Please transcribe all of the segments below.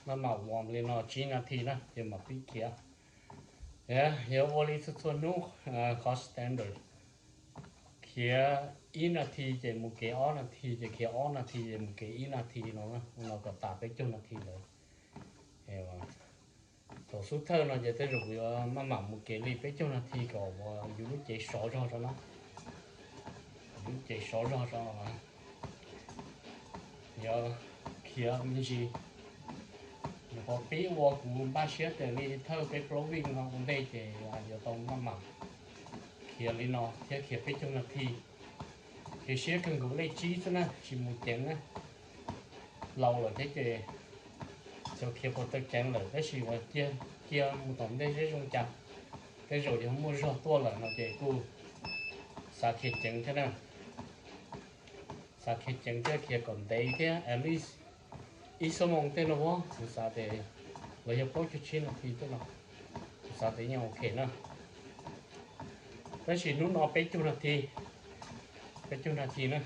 Maj mam warm li no tsib nas this na ces mam pib khiav. Yog ua li txhua txhua hnub, qhov standard, khiav ib nas this ces mus kev, ob nas this ces khiav, ob nas this ces mus kev ib nas this no, no kom tas peb caug nas this ntawd. Thaum xub thawj no ces tej zaum kuv yuav maj mam mus kev li peb caug nas this kom uas yus lub cev sov zog rau na. Lub cev sov zog rau, yog khiav me ntsis. Nyuam qhuav pib ua kuv npaj siab tias li thawj peb plaub vij no ua ntej ces yuav tau maj mam khiav li no thiab khiav peb caug nas this. Ces siab kawg nkaus lej tsib xwb na, tsis mus ceev na. Laus lawm thiab ces txawm khiav puas tau ceev lawm tab sis uas cia mus tom ntej seb zoo cas. Tej zaum yog muaj zog tuaj lawm no ces kuj xav khiav ceev thiab na. Xav khiav ceev thiab khiav kom ntev thiab, at least ib xuab moos tej no as, kuv xav tias, los yog plaub caug tsib nas this tej no, kuv xav tias yeej ok na. Tab sis hnub no peb caug nas this, peb caug nas this na.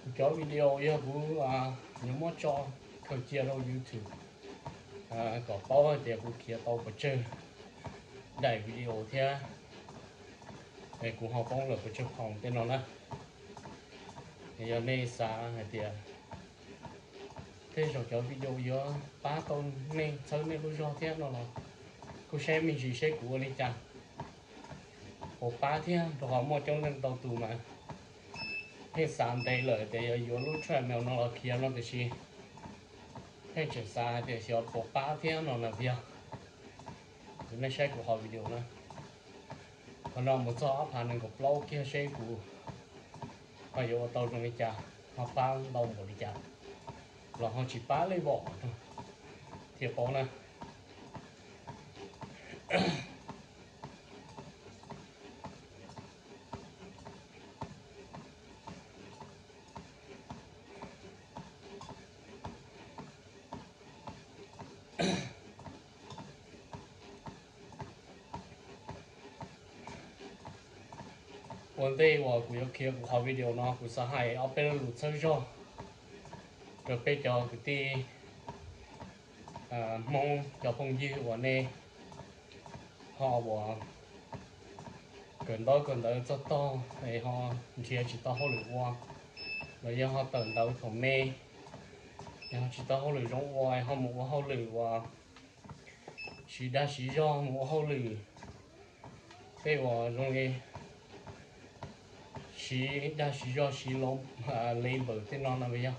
Kuv cov video yog kuv yuav muab tso khaws cia rau YouTube kom paub hais tias kuv khiav tau pes tsawg daim video thiab kuv ho poob lawm pes tsawg phaus tej no na. Yog nej xav hais tias tej zaum cov video yuav pab tau nej txhawb nej lub zog thiab no los kuj saib me ntsis seb kuv ua li cas puas pab thiab, rau qhov muaj coob leej ntau tus mas pheej xav ntev lawm tias yuav yuav lub treadmill no los khiav no tiam sis pheej tseem xav hais tias xyov puas pab thiab no na yog. Nej saib kuv qhov video na, qhov no mus txog ob phav nees nkaum plaub kiag seb kuv ho yuav ua tau zoo li cas, ho pab ntau npaum li cas, los ho tsis pab li vim thiaj paub na. Ua ntej uas kuv yuav khiav kuv qhov video no kuv xav hais ob peb lo lus txhawb zog rau peb cov kwv tij Hmoob cov phooj ywg uas nej ho uas kawm ntaub kawm ntawv txog tog es ho nrhiav tsis tau hauj lwm ua, los yog ho tawm ntawv thaum me es ho tsis tau hauj lwm zoo ua es ho mus ua hauj lwm uas siv dag siv zog, mus ua hauj lwm tej uas zoo li siv dag siv zog, siv labor tej no no yog.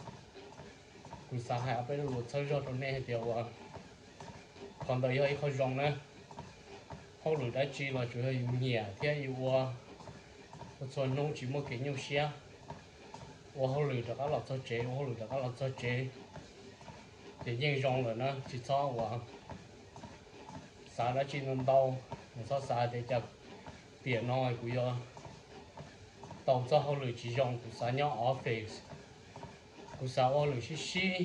Kuv xav hais ob peb lo lus txhawb zog rau nej hais tias uas qhov ntawd yog ib qho zoo na. Hauj lwm dab tsi los tsuas yog yus nyiam thiab yus ua, ua txhua hnub tsis muaj kev nyuaj siab. Ua hauj lwm rov qab los txog tsev, ua hauj lwm rov qab los txog tsev, ces yeej zoo lawm na. Tsis txhob uas xav dab tsi ntau ntau, txhob xav tias cas tiam no kuv yuav tau txoj hauj lwm tsis zoo, kuv xav nyob office, kuv xav ua hauj lwm sib sib,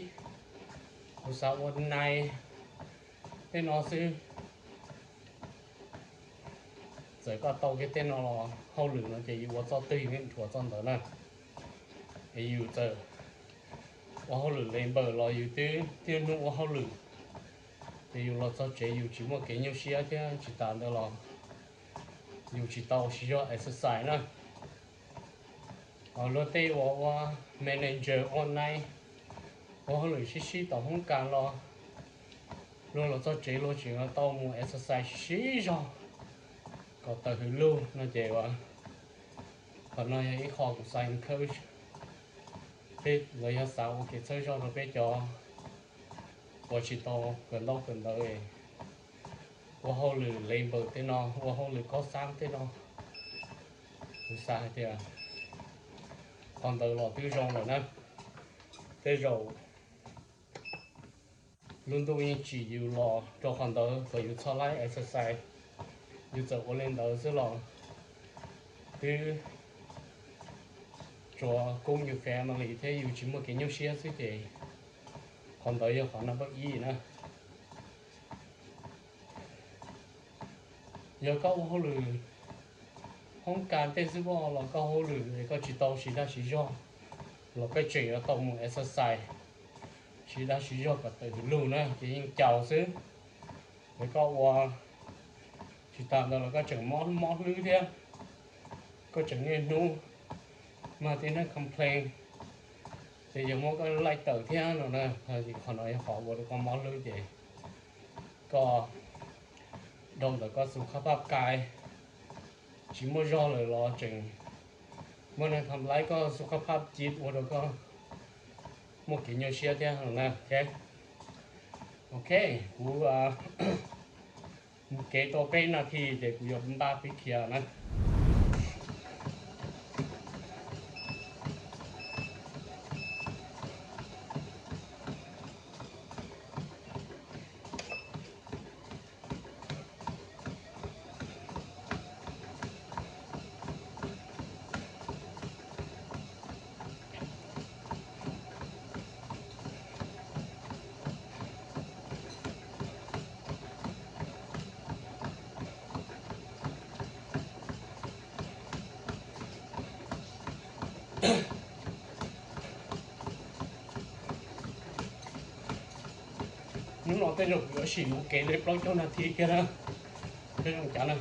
kuv xav ua nai tej no xwb. Txawm koj tau kiag tej no los hauj lwm no ces yus ua txoj twg yus yeej dhuav txoj ntawd na. Es yus txawm ua hauj lwm labor los yus twb niaj hnub ua hauj lwm, ces yus los txog tsev yus tsis muaj kev nyuaj siab thiab tsis tas ntawd los yus tsis tau siv zog exercise na. Ho luag tej uas ua manager online, ua hauj lwm sib sib tom hoob kas los luag los txog tsev luag tseem tau mus exercise sib zog kom tawm hws lug no ces qhov no yog ib qho kuv xav encourage peb los yog xav ua kev txhawb zog rau peb cov uas tsis tau kawm ntaub kawm ntawv, ua hauj lwm labor tej no, ua hauj lwm kob xab tej no. Kuv xav hais tias qhov ntawd los twb zoo lawm na. Tej zaum lub ntuj yeej tsim yus los rau qhov ntawd kom yus txhob laib exercise. Yus txawm ua li ntawd xwb los twb tsuas koob yus family thiab yus tsis muaj kev nyuaj siab xwb ces qhov ntawd yog qhov number ib na. Yog koj ua hauj lwm hoob kas tej xwb los koj hauj lwm es koj tsis tau siv dag siv zog los koj tseem yuav tau mus exercise, siv dag siv zog kom tawm lug na ces yeej caus xwb. Es koj ua tsis tas ntawd los koj tseem mob mob hlwb thiab, koj tseem niaj hnub mag tib neeg complain ces yog muab koj laij tawm thiab no na. Qhov no yog qhov ua rau koj mob hlwb ces koj dhau ntawm koj xu khab phab kais tsis muaj zog lawm los tseem muaj neeg tham laib koj xu khab phab cib ua rau koj muaj kev nyuaj siab thiab no na. Ok, kuv mus kev tau peb nas this ces kuv yuav npaj pib khiav na. Hnub no tej zaum kuv yuav sim mus kev li plaub caug nas this kiag na, peb zoo cas na.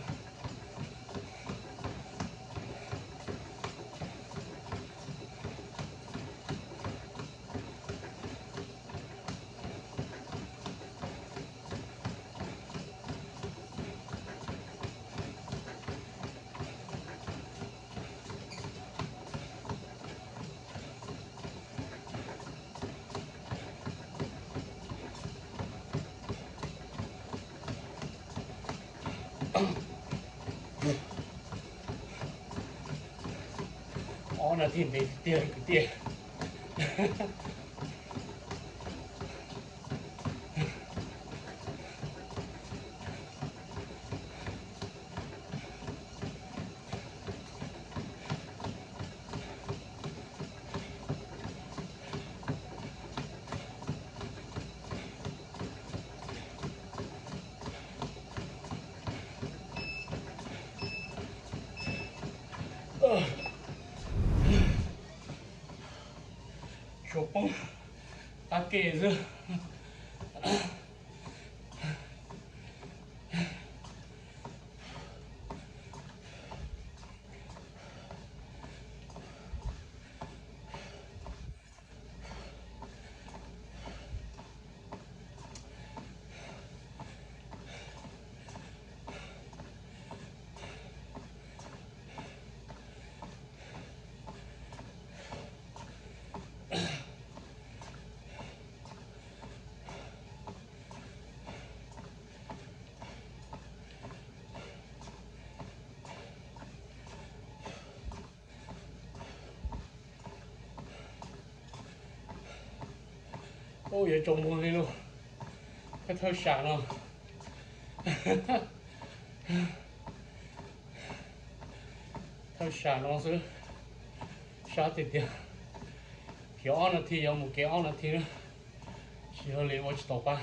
Ob nas this ntev tiag tiag kwv tij. Tshuav poob qab ke xwb. Ub, yuav tsaus muag li lauj. Thawj thawj sam no, thawj sam no xwb, sab tiag tiag. Khiav ob nas this, yuav mus kev ob nas this na, tsis yog li ua tsis tau qab.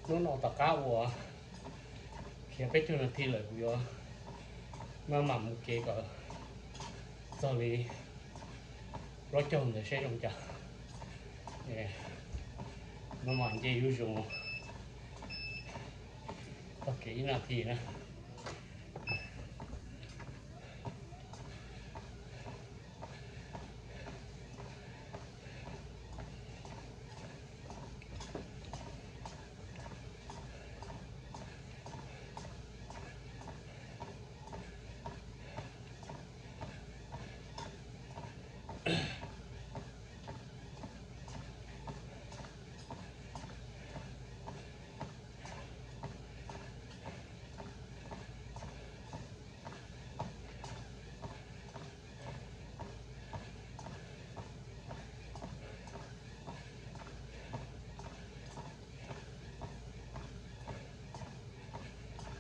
Hnub no tom qab uas khiav peb caug nas this lawm kuv yuav maj mam mus kev kom txog li plaub caug ntawd seb zoo cas. Maj mam nce zuj zus txog kev ib nas this na.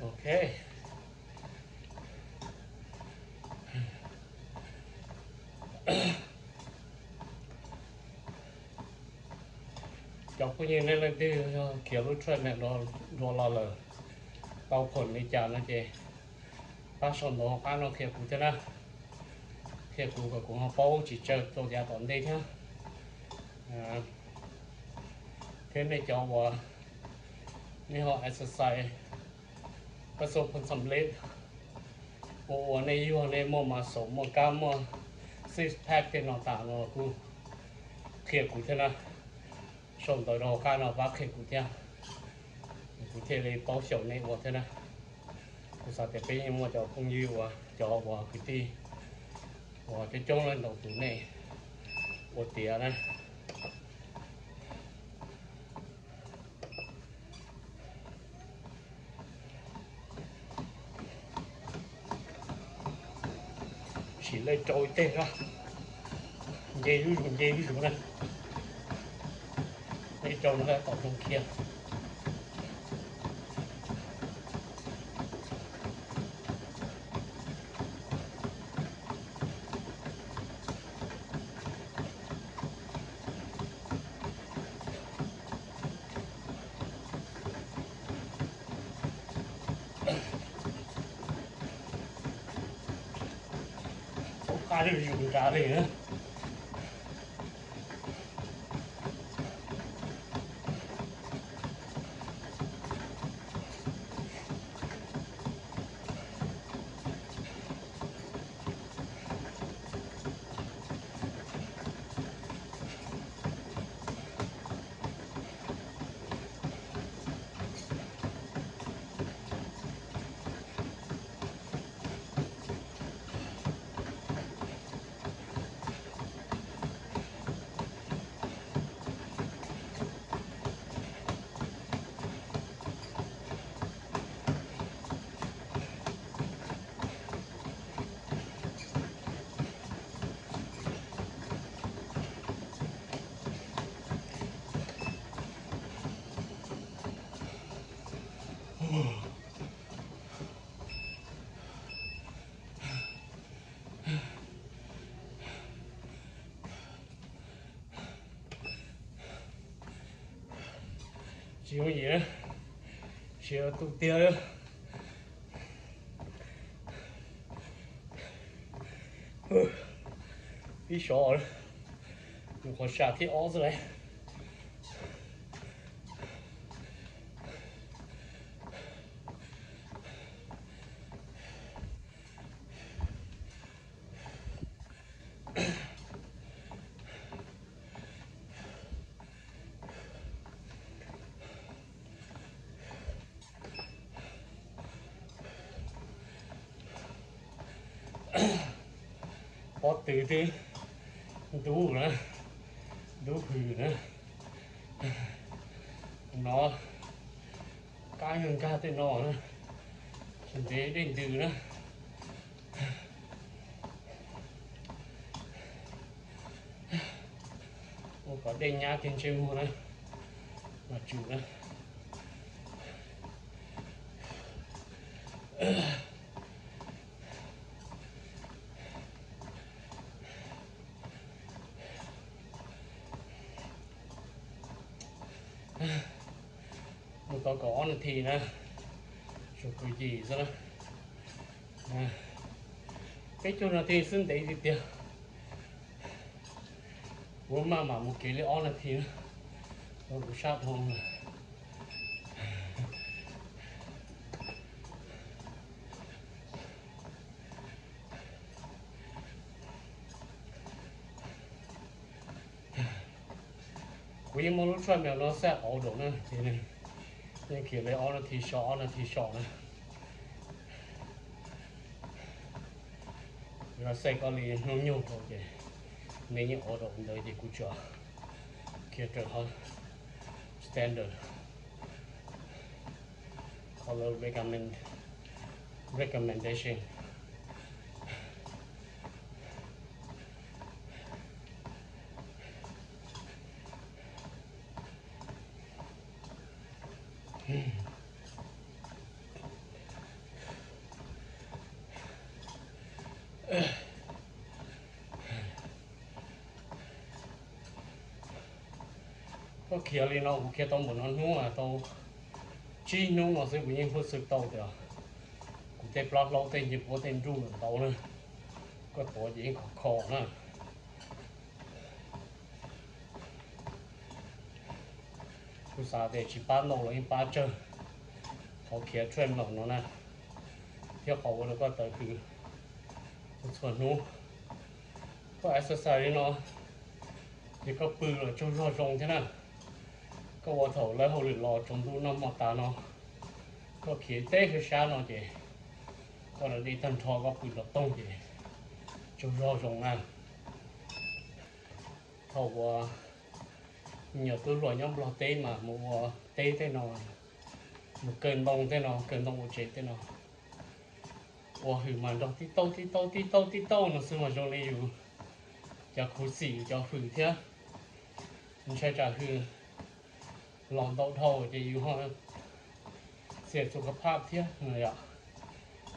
Ok, Cov phooj ywg nej leej twg yog khiav lub treadmill dua los lawm, tau khoom li cas no ces pab sau ntawv hauv qab no qhia kuv thiab na. Qhia kuv kom kuv ho paub tsis tsawg rau yav tom ntej thiab. Thiab nej cov uas nej ho exercise pab xo phooj xam leb, ua ua nej yuag nej muaj mas xaum muaj kab muaj six pack tej no tas no kuj qhia kuv thiab na. Sau ntawv rau hauv qab no pab qhia kuv thiab, kuv thiaj li paub xyaum nej ua thiab na. Kuv xav tias peb yeej muaj cov phooj ywg uas cov uas kwv tij uas coob coob leej ntau tus nej ua tiav na. Sim lej rau tej na, nce zuj zus nce zuj zus na, lej rau no tom zoo khiab. Ua qab zuj zus nrad li na. Tsis yooj yim, tsis tu tiag li. Ib sov, nws qhov sam thib ob xwb lawm. Pob tw twb ntub na, ntub hws na. No, kab nkag tej no na, tsis ntev dej ntws na. Ua kom dej nyab kiag ntsej muag na, mas tsum na. Mus tau kaum ob nas this na, tsum kaum yim xwb na. Peb caug nas this xwb ntev tiag tiag. Kuv maj mam mus kev li ob nas this na, kuv sab dhau lawm. Kuv yeej muaj lub tshuaj me no xaj auv daum na, ces nws yeej khiav li ob nas this so ob nas this so na. Yog xaj koj li hnub nyoog rau ces nws yeej auv daum ntawd ces kuv tsuas khiav raws qhov standard, qhov lawv recommend, recommendation. Koj Khiav li no kuv khiav tau npaum no hnub mas tau tsib hnub no xwb kuv yeej hnov xwb tau tias kuv tej plab hlaub tej ncej puab tej nruj lawm ntau na. Koj tuav ces yeej khov kho na. Kuv xav tias tsis pab ntau los yeej pab tsawg qhov khiav treadmill no na, thiab qhov ua rau koj tawv hws txhua hnub. Koj exercise li no ces koj pw los tsaug zog zoo thiab na. Koj ua thaum lawv hauj lwm los tsaus ntuj noj hmo tas no, koj khiav teb sab sab no ces koj da dej tag nrho koj pw rau toog ces tsaug zog zoo na. Thaum uas me nyuam tub hluas nyob Nplog teb mas mus ua teb tej no, mus kaw ntoo tej no, kaw ntoo ua tsev tej no, ua hws mas nrog tib tauj tib tauj tib tauj tib tauj no xwb mas zoo li yus cov khuv xim yus cov hws thiab. Ntshai tsam hws los ntau dhau ces yus ho xiam txhua qhov phaj thiab no yom.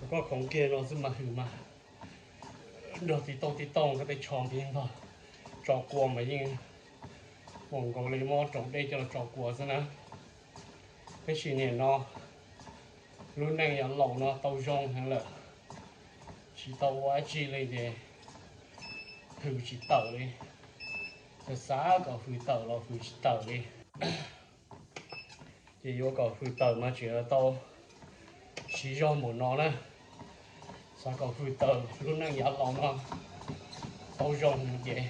Koj khoov kiag no xwb mas hws mas nrog tib tauj tib tauj, koj tej tsho npig ntog, tso kua mas yeej muaj nkaus li muab raus dej coj los tso kua xwb na. Tab sis nim no lub neej yav laus no tau zoo heev lawm, tsis tau ua dab tsi li ces hws tsis tawm li. Xav xav kom hws tawm los hws tsis tawm li. Ces yuav kom hws tawm mas tseem tau siv zog npaum no na. Xav kom hws tawm lub neej yav laus no tau zoo ces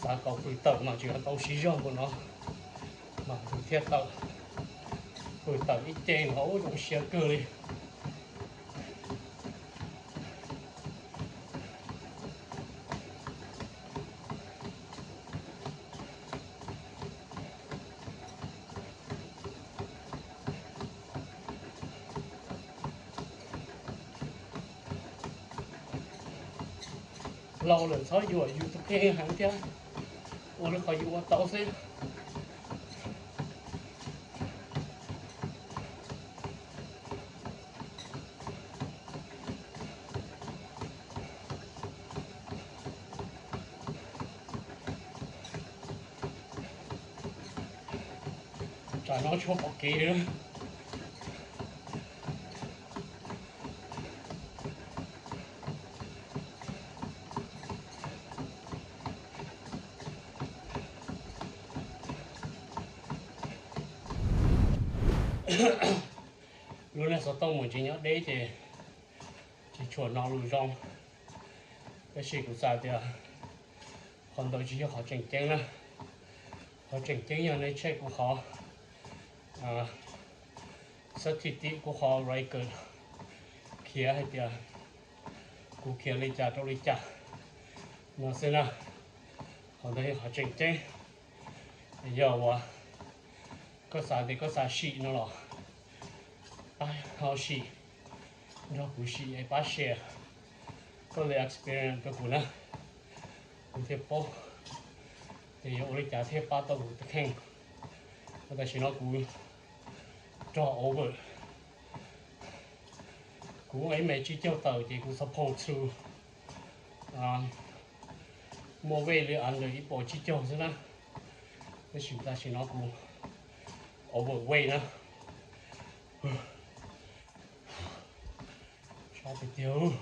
xav kom hws tawm mas tseem tau siv zog npaum no mas hws thiaj tawm. Hws tawm ib ce los ua zoo siab kawg li. Laus lawm txhob yuam yus tus kheej heev thiab, ua li qhov yus ua tau xwb. Tsam no tshuav pom kev. Lub neej xov tooj mus tsis nyob deb ces tsis tshua hnov lus zoo. Tab sis kuv xav tias qhov ntawd tsis yog qhov tseem ceeb na. Qhov tseem ceeb yog nej check kuv qhov xab thim tib kuv qhov record khiav hais tias kuv khiav li cas rau li cas no xwb na. Qhov ntawd yog qhov tseem ceeb. Yog uas koj xav tias koj xav sim no los pab ho sim, nrog kuv sim es pab share koj li experience rau kuv na. Kuv thiaj paub tias yuav ua li cas thiaj pab tau kuv tus kheej. Tam sim no kuv rog over, kuv aim tsib caug tawm ces kuv supposed to muaj weight li under ib puas tsib caug xwb na. Tab sis tam sim no kuv overweight na. Sab tiag tiag.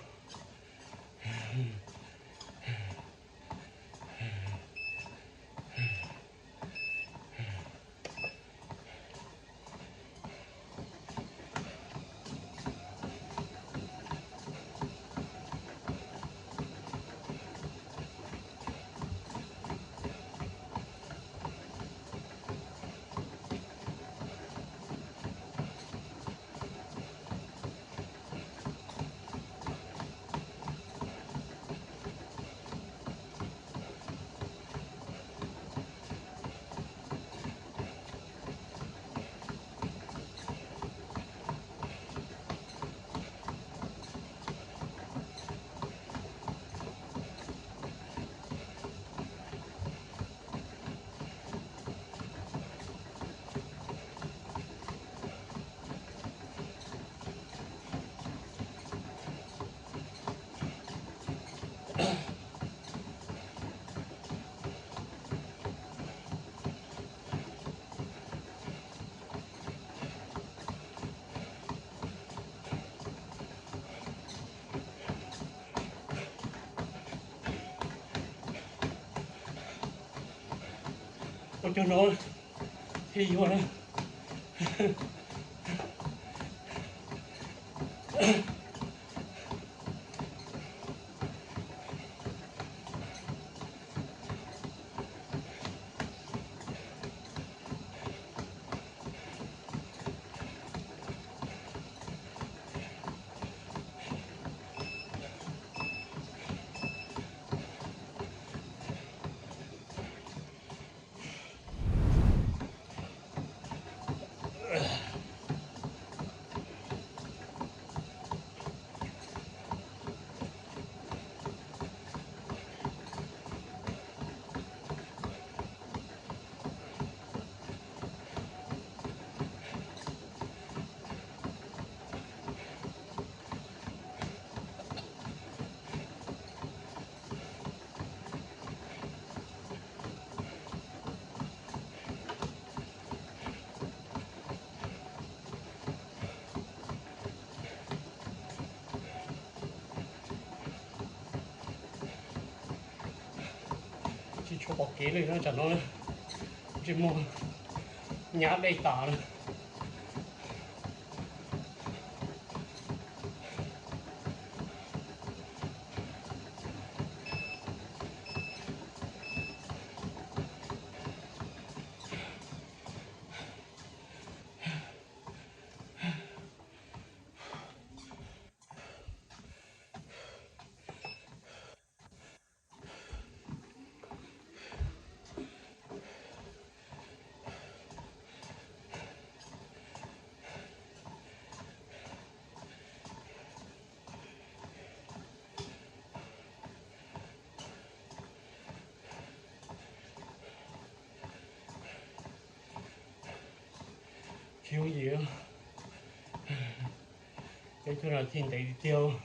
Ua cov no thiaj yuag na. Tsis tshua pom kev li no, tsam no tsis muaj nyab dej tas na. Khiv yim, peb tug no thiaj ntev tiag.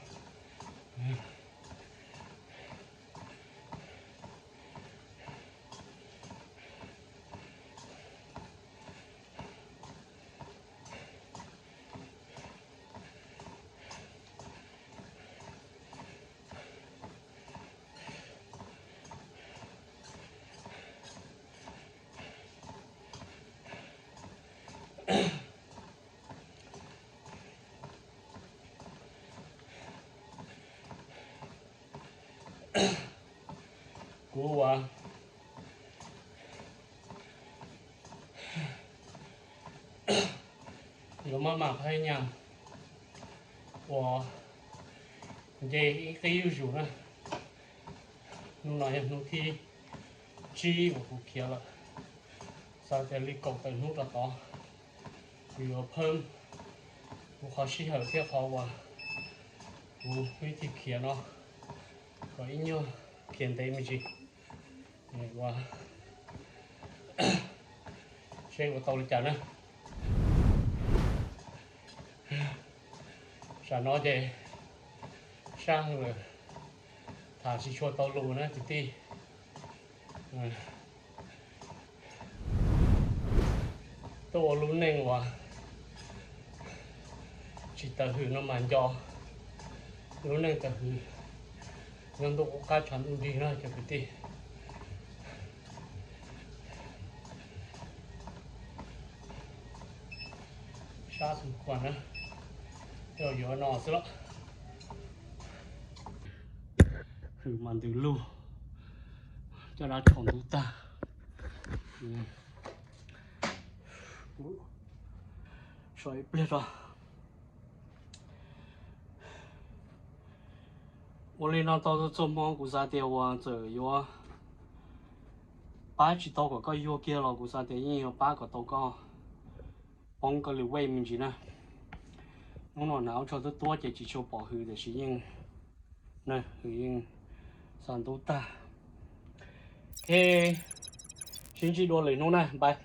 Kuv ua yuav maj mam phaj nyaj uas nce ib qib zuj zus na. Hnub no yog hnub thib tsib uas kuv khiav lawm. Xav tias li kaum tawm hnub rau tod, kuv yuav phawb kuv qhov sij hawm thiab qhov uas kuv ib txhij khiav no kom ib nyuag khiav ntev me ntsis. Ua seb ua tau li cas na. Sam no ces sab heev lawm, tham tsis tshua tau lus na kwv tij. Tuaj ua lub neej uas tsis tawm hwm no mas nco lub neej tawm hwm nyob ntuj qub qab tshav ntuj nrig na cov kwv tij. Sab xum kuas na, yuav no xwb los. Hwm mas ntws lug, coj dab tsho ntub tag. So ib pliag tso. Ua li no tau txhua hmo kuv xav tias uas txawm yuav pab tsis tau kom koj yuag kiag los kuv xav tias yeej yuav pab kom tau koj poob koj lub weight me ntsis na. Hnub no hnav ua tsho tuab tuab ces tsis tshua pom hwm tiam sis yeej, hwm yeej xa ntub tag. Sib ntsib dua lwm hnub na, bye.